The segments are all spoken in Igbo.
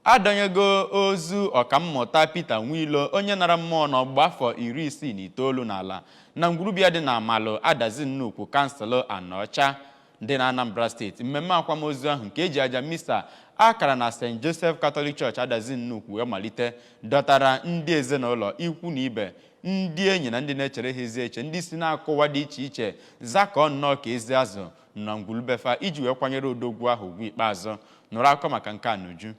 Adọnyego ozu Ọkammụta Peter Nwilo, onye nara mmụọ n'ọgbụgba afọ 69 n'ala na ngwurubịa dị na Amalụ Adazi Nnukwu, kansụl Anaọcha dị na Anambra Steeti. Mmemme akwamozu ahụ, nke eji aja misa akara na St. Joseph Catholic Church, Adazi Nnukwu wee malite, dọtara ndị ezinụlọ, ikwu na ibe, ndị enyi na ndị na-echere ha ezi eche, ndị si n'akụwa dị iche iche zakọọ nnọọ ka ezi azụ na ngwulubefa iji wee kwanyere odogwu ahụ ugwu ikpeazụ. Nụrụ akụkọ maka nke a n'uju.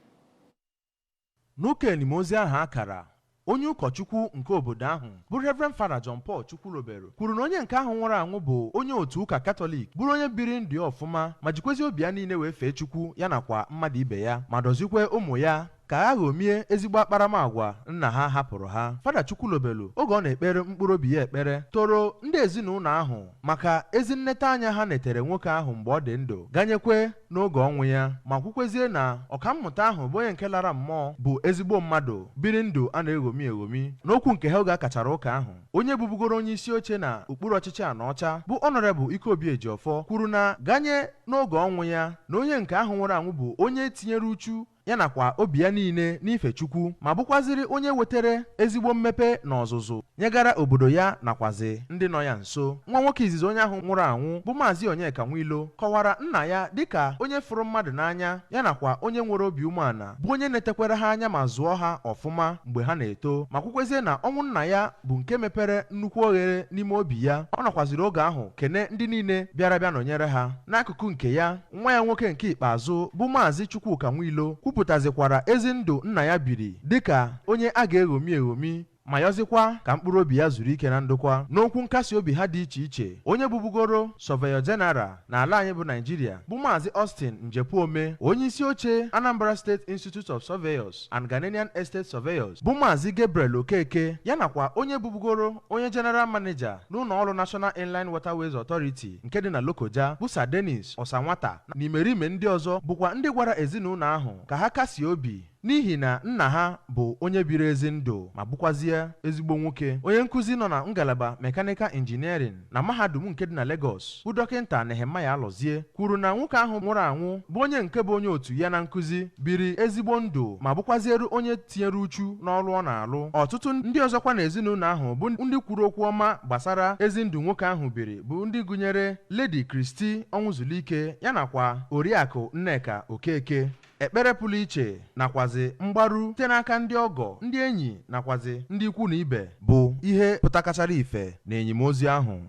N'ụka enimozu ahụ akara, onye ụkọchukwu nke obodo ahụ bụ Reverend Father John Paul Chukwulobelu kwuru na onye nke ahụ nwụrụ anwụ bụ onye otu ụka Katọlik, bụrụ onye biri ndụ ya ọfụma ma jikwezi obi ya niile wee fee Chukwu ya nakwa mmadụ ibe ya, ma dọzikwe ụmụ ya ka ha ghomie ezigbo akparamagwa nna ha hapụrụ ha. Fada Chukwulobelu, oge ọ na-ekpere mkpụrụ obi ya ekpere, toro ndị ezinụlọ ahụ maka ezi nneta anya ha netere nwoke ahụ mgbe ọ dị ndụ ganyekwe n'oge ọnwụ ya, ma kwukwezie na ọkammụta ahụ bụ onye nke lara mmụọ bụ ezigbo mmadụ biri ndụ a na-eghomi eghomi. N'okwu nke ha oge a kachara ụka ahụ, onye bụbugoro onye isi oche na okpuru ọchịchị Anaọcha bụ Honourable Ikeobi Ejiọfọ kwuru na ganye n'oge ọnwụ ya, na onye nke ahụ nwụrụ anwụ bụ onye tinyere uchu ya nakwa obi ya niile n'ife Chukwu, ma bụkwazịrị onye wetere ezigbo mmepe na ọzụzụ nyegara obodo ya nakwazi ndị nọ ya nso. Nwa nwoke izizi onye ahụ nwụrụ anwụ bụ Maazị Onyeka Nwilo kọwara nna ya dịka onye fụrụ mmadụ n'anya ya nakwa onye nwere obi umeala, bụ onye netekwere ha anya ma zụọ ha ọfụma mgbe ha na-eto, ma kwukwezie na ọnwụ nna ya bụ nke mepere nnukwu oghere n'ime obi ya. Ọ nọkwaziri oge ahụ kene ndị niile bịara bịa nọnyere ha. N'akụkụ nke ya, nwa ya nwoke nke ikpeazụ bụ Maazị Chukwuka Nwilo kwupụtazikwara ezi ndụ nna ya biri dịka onye a ga-eghomi eghomi, ma yọzikwa ka mkpụrụ obi ya zuru ike na ndokwa. N'okwu nkasi obi ha dị iche iche, onye bụbugoro Surveyor General n'ala anyị bụ Naijiria bụ Maazị Austin Njepuome, onye isi oche Anambra State Institute of Surveyors and Ghanaian Estate Surveyors bụ Maazị Gabriel Okeke, ya nakwa onye bụbugoro onye General Manager n'ụlọ ọrụ National Inland Waterways Authority nke dị na Lokoja bụ Sir Dennis Ọsanwata na imerime ndị ọzọ, bụkwa ndị gwara ezinụlọ ahụ ka ha kasie obi n'ihi na nna ha bụ onye biri ezi ndụ ma bụkwazie ezigbo nwoke. Onye nkụzi nọ na ngalaba Mechanical Engineering na mahadum nke dị na Lagos bụ Dọkịnta Nehemiah Alọzie kwuru na nwoke ahụ nwụrụ anwụ bụ onye nke bụ onye otu ya na nkụzi biri ezigbo ndụ ma bụkwazieru onye tinyere uchu n'ọrụ ọ na-alụ. Ọtụtụ ndị ọzọkwa na ezinụlọ ahụ bụ ndị kwuru okwu ọma gbasara ezi ndụ nwoke ahụ biri bụ ndị gụnyere Lady Christy Ọnwụzulike ya nakwa Oriakụ Nneka Okeke. Ekpere pụrụ iche nakwazi mgbaru site n'aka ndị ọgọ, ndị enyi nakwazi ndị ikwu na ibe bụ ihe pụtakachara ife na enyimozu ahụ.